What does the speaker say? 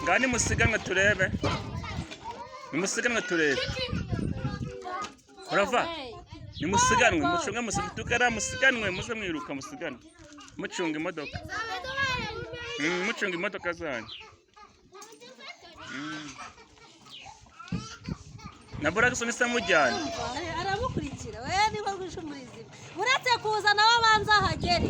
Ngaho nimusiganwe turebe, nimusiganwe turebe. Urava, nimusiganwe, mucunge, musigara, musiganwe, muze mwiruka, musiganwe mucunga imodoka. Mucunga imodoka zanyu. Na Braxton se mujyane? Aramukurikira we, niko gushumuriza, uretse kuza nawe abanza ahagere.